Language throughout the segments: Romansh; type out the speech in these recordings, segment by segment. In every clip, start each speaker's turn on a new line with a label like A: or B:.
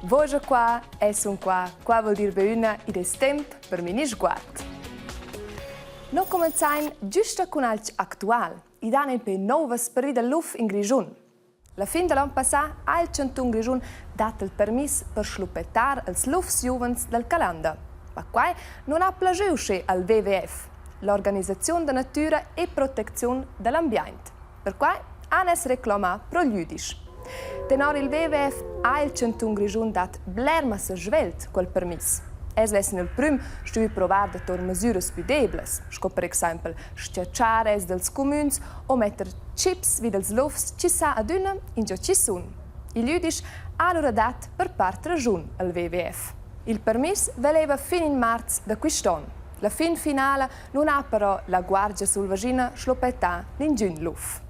A: Voja qua, e sun qua, qua vuol dir be üna id es temp per Minisguard. No cumanzain güsta cun alch actual. I dan nempe nouvas pervi dal luf in Grischun. La fin da l'on passà ha il chantun Grischun dat il permiss per schluppettar ils lufs giuvens dal Calanda. Ma quai non ha plaschü uschè al WWF, l'organisaziun da natüra e protecziun da l'ambiaint. Perquai han els reclamà pro glüdisch. Tenor il WWF ha il chantun Grischun dat bler massa svelt quel permiss. Els vessen il prüm stuvü provar da tour masüras pü deblas, sco per exaimpel s-chatschar els dals cumüns o metter chips vi dals lufs chi sa adüna ingio chi sun. Il güdisch ha alura dat per part raschun al WWF. Il permiss valeva fin in marz da quist on. La fin finala nun ha però la guardia sulvaschina schloppettà ningün luf.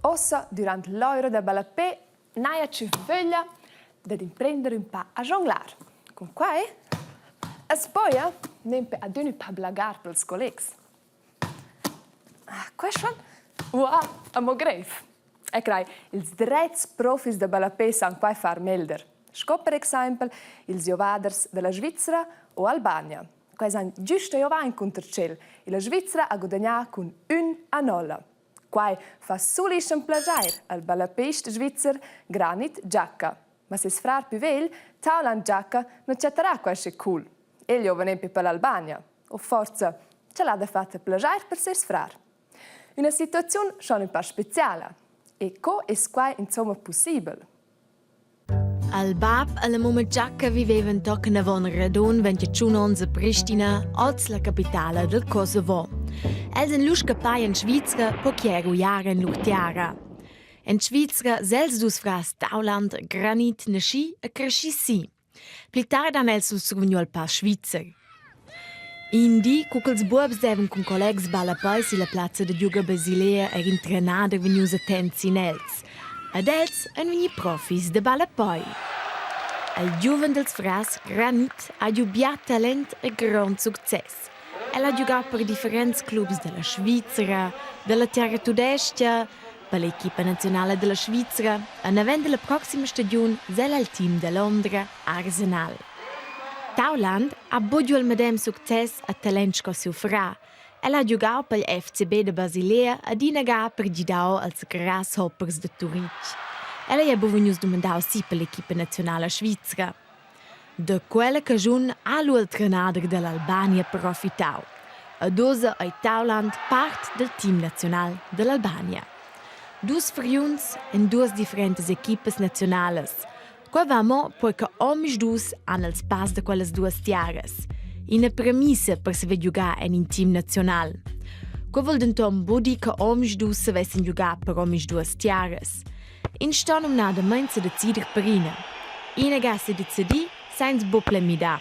A: Ossa durant l'eura da ballapè n'haja tschüf vöglia dad imprender ün pa a jonglar. Cun quai as poja nempe adüna ün pa blagar pels collegs. Ah, quai schon uà amo greiv. E crai, ils drets profis da ballapè san quai far melder. Sco per exaimpel ils giovaders da la Svizra o Albania. Quai san giusta giovà incunter tschel e la Svizra ha gudagnà cun ün a nolla. Quai fa sulischem plaschair al ballapist svizzer Granit Xhaka. Ma ses frar pü vegl, Taulant Xhaka, non chattarà quai schi cool. El giova nempe per l'Albania. O forza, ce l'ha da fatta plaschair per ses frar. Üna situaziun schon ün pa speciala. E co es quai insomma pussibel?
B: Al bab e la mumma Giacca vivevan tochen avon radun 21 onns a Pristina, oz la capitala del Kosovo. Els ein lu scappai en Svizra po chier uiara en lur tiara. En Svizra sels dus frars Tauland Granit naschi e creschi si. Pli tard han els lu survegniu il pass svizzer. In di, cu ch'ils buobs devan cun collegs ballapei silla plazza da giug a Basilea, era in trenader vegnius attents sin els. Ed els ein vegni profis da ballapei. Il giuven dils frars Granit ha giu bia talent e grond success. El ha giugau per differents clubs dalla Svizra, dalla tiara tudestga, Per l'equipa naziunala dalla Svizra naven dalla proxima stagiun sela il team da Londra Arsenal. Tauland ha buc giu il medem success a talent sco siu frar. El ha giugau per il FCB da Basilea adina ga per gidau als Grasshoppers da Turitg. El ei buca vegnius dumandaus si per l'equipa naziunala svizra. Da quella caschun ha lu il trenader dall'Albania profitau. Ed ussa ei Tauland part dal team naziunal dall'Albania. Dus friuns en duas differentas equipas naziunalas. Quei va mo perquei che omisdus han els pass da quellas duas tiaras. Ina premissa per saver giugar en in team naziunal. Quei vul denton buc dir che omisdus savessen giugar per omisduas tiaras. Ins sto numnadamein sedecider per ina. Ina ga sedecidi, sainz buc pli midar.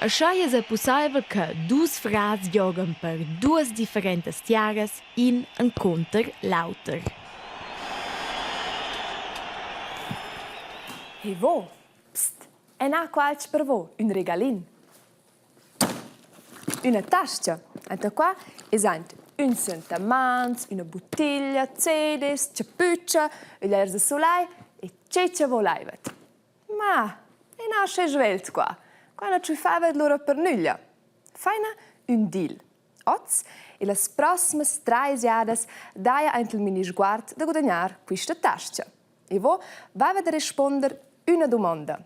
B: Aschia esa pusseivel che dus frars giogan per duas differentas tiaras in encunter l'auter.
A: E vo? Psst, e na qualch per vo, ün regalin. Üna tas-cha. Enta qua es aint ün söntamans, üna buttiglia, cedes, chapütscha, ögliers da sulai e che cha volaivat. Ma i nasce svelt qua. Qua nu tschüffavat lura per nüglia. Faina ün deal. Hoz e las prosmas trais jadas daja aint il minisguard da gudagnar quista tas-cha. E vo vaiva da respuonder üna dumonda.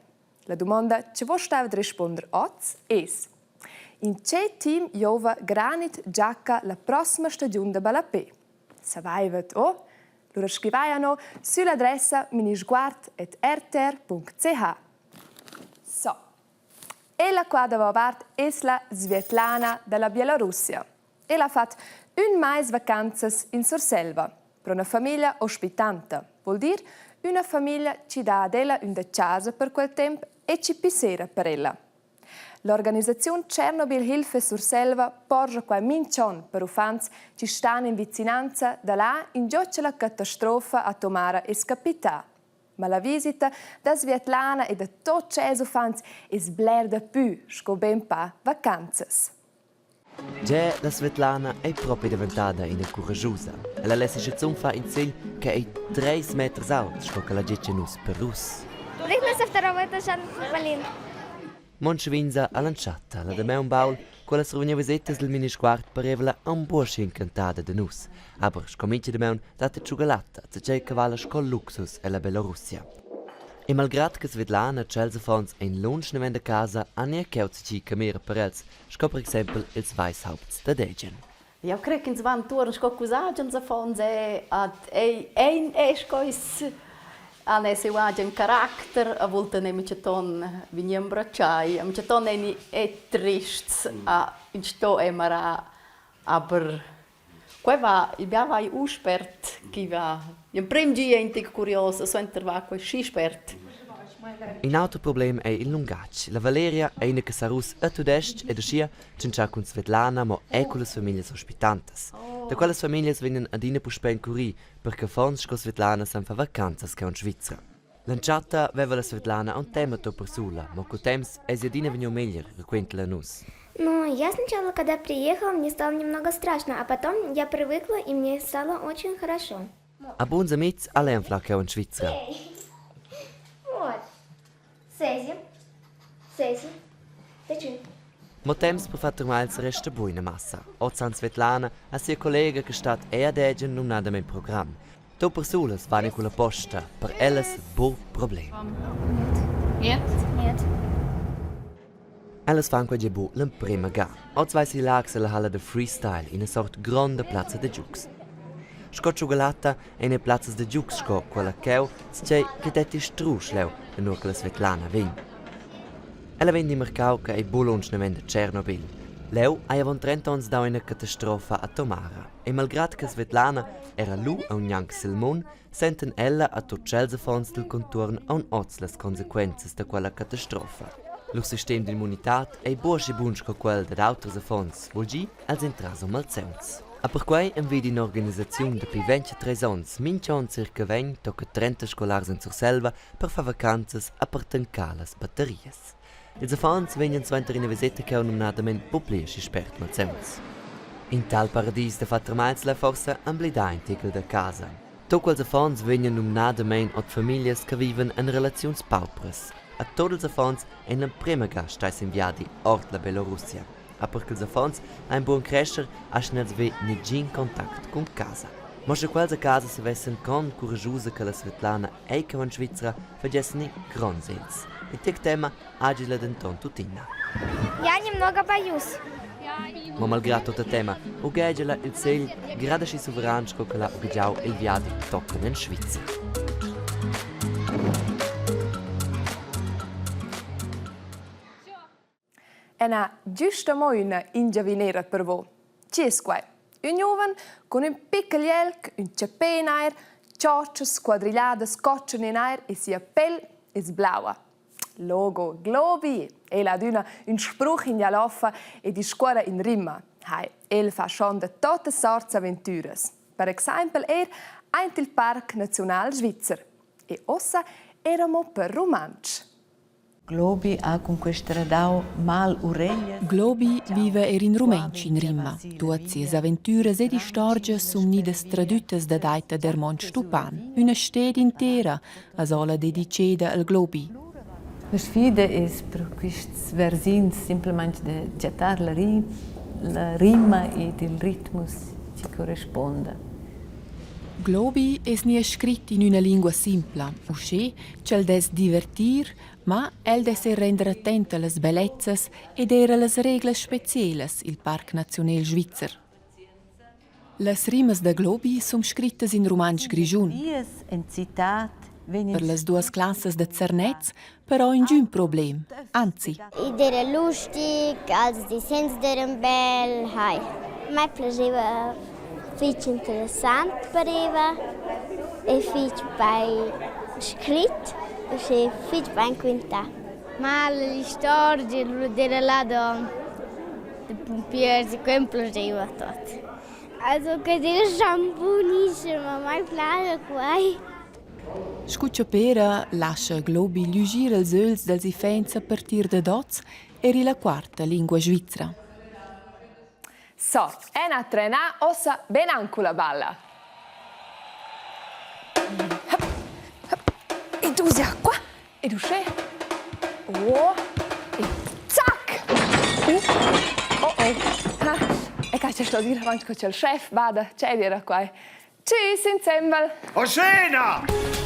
A: La dumonda che vo staiva da respunder oz es: In che team giova Granit Xhaka la prossima stagiun da ballapè? Savaivat o? Lura scrivai a no süll'adressa minisguard@rtr.ch. So. E la qua davovart es la Svetlana da la Bielorussia. Ella ha fat ün mais vacanzas in Surselva pro üna famiglia ospitanta, voul dir üna famiglia chi dà ad ella ün da chasa per quel temp e chi pissera per ella. L'organisaziun Tschernobyl Hilfe Surselva porscha quai minch'on per uffants chi stan in vicinanza da là ingio cha la catastrofa atomara es capità. Ma la visita da Svetlana e da tuot tschels uffants es bler dapü sco be ün pa vacanzas.
C: Gie, la Svetlana ei propi daventada ina curaschusa. Ella less schizun far in segl che ei treis meters aults, sco ch'ella ha getg a nus per russ.
D: Окна со второго этажа на трамплин.
C: Monschvinza all'entschatta la damaun baul, quella survegniva visetas dil Minisguard pareva la ambuoscha incantada da nus. Aber sco mintga damaun dat ei tschugalatta, zatgei che vala sco luxus ella Bielorussia. E malgrad che Svetlana e tschels affons ein lunsch naven da casa, han era cheu zatgi che mira per els, sco per exempel ils Weishaupts da Degen.
E: Jau cre ch'ins va entuorn sco cusagens affons e ad ei ein e sco is han e siu agen caracter, a vultan ei mintgaton vegnir embratschai, a mintgaton ein ei trists, a ins sto emarar, aber quei va, il bia vai u spert ch'i va. Gl'emprem gi ei in tec curios e suenter va quei schi spert.
C: In auter problem ei il lungatg. La Valeria ei ina che sa russ e tudestg ed aschia tschintschar cun Svetlana mo era cullas famiglias ospitantas. Da quellas famiglias vegnan adina puspei encurì per che affons sco Svetlana san far vacanzas cheu en Svizra. L'entschatta veva la Svetlana aunc tema tut persula, mo cul temps eisi adina vegniu meglier, raquenta ella nus.
D: Ну, я сначала, когда приехала, мне стало немного страшно, а потом я привыкла, и мне стало очень хорошо.
C: A buns amitgs ha leu anflau cheu en Svizra.
D: Вот. Sesi. Sesi. Teci.
C: Mo temps per far termagls resta buina massa. Oz han Svetlana e sia collega che stat era degen numnadamein program. Tut persulas van culla posta, per ellas buc problem.
D: Нет. Нет.
C: Ellas fan quei gie buc l'emprema ga. Oz vai si Laax ella halla da freestyle, ina sort gronda plazza da giugs. Sco tschugalatta ein ei plazzas da giugs sco quella cheu, tgei che detti strusch leu, nua che la Svetlana vegn. Ella vegn d'in marcau che ei buc lunsch naven da Tschernobyl. Leu hai avon 30 onns dau ina catastrofa atomara. E malgrad che Svetlana era lu aunc gnanc sil mund, sentan ella a tut tschels affons dil contuorn aunc oz las consequenzas da quella catastrofa. Lur sistem d'immunitad ei buc aschi buns sco quel dad auters affons, vul dir, els ein traso malsauns. E perquei envida in'organisaziun dapi 23 onns mintga onn circa vegn tocca 30 scolars en Surselva per far vacanzas e per tancar las batterias. Ils affons vegnan suenter ina viseta cheu numnadamein buc pli aschi spert malsauns. In tal paradis da far termagls lai forsa emblidar in tetel da casa. Tut quels affons vegnan numnadamein ord famiglias che vivan en relaziuns paupras. A tut ils affons ein l'emprema ga stai sin viadi ord la Bielorussia. A per ch'ils affons ein bugen crescher, aschia els ve negin contact cun casa. Mo sche quels a casa savessen con curaschusa che la Svetlana ei cheu en Svizra, fagessen ei gronds els. In tec tema hagi ella denton tuttina.
D: Я немного боюсь.
C: Mo malgrad tutta tema ughegia ella il segl grad aschi suveran sco ch'el ha ughegiau il viadi tochen en Svizra.
A: Ena güsta mo üna ingiavinera per vo. Chi es quai? Ün giuven cun ün piccal jelg, ün chapè nair, chotschas squadrigliadas cotschen e nair e sia pel es blaua. Logo Globi! El ha adüna ün spruch in jaloffa e discuorra in rima. Hai, el fa schon da tuottas sorts aventüras. Per exaimpel eir aint il Parc Naziunal Svizzer. E uossa era mo per rumantsch.
F: Globi ha cun quest radau mal ureglias.
G: Globi viva er in rumentsch in Rimma. Tuot sias aventüras ed istorgias sun gnidas tradüttas dad Aita Dermont Stupan. Üna sted intera as ho'la dedicheda al Globi.
F: La sfida es per quists versins simplamaing da chattar la ri la rima ed il ritmus chi corresponda.
G: Globi es gnü scrit in üna lingua simpla, uschè ch'el dess divertir, ma el dess eir render attent a las bellezzas ed eir a las reglas specielas i'l Parc Naziunel Svizzer. Las rimas da Globi sun scrittas in rumantsch grischun. Per las duas classas da Zernez però ingün problem, anzi.
D: Id era lustig, als dissegns d'eran bel, hai. Mai piaceva fich interessant pareva e fich bei scrit, uschè fich bain quintà. Ma l'istorgia d'era là da da pumpiers e quei am plascheva tot. Also que d'eira schon bunischem, a mai plascha quai.
G: Scu cha pera lascha Globi lügir els ögls dals iffaints a partir dad hoz eir illa quarta lingua svizra.
A: So, ena trenà ossa ben anc culla balla. E tu sia qua. Ed uschè. Oh. E zac! Uh. Oh oh. Ha. E che sto dir avant co ch'el chef vada, c'è era quai. Tschüss insembel.
H: Oscena!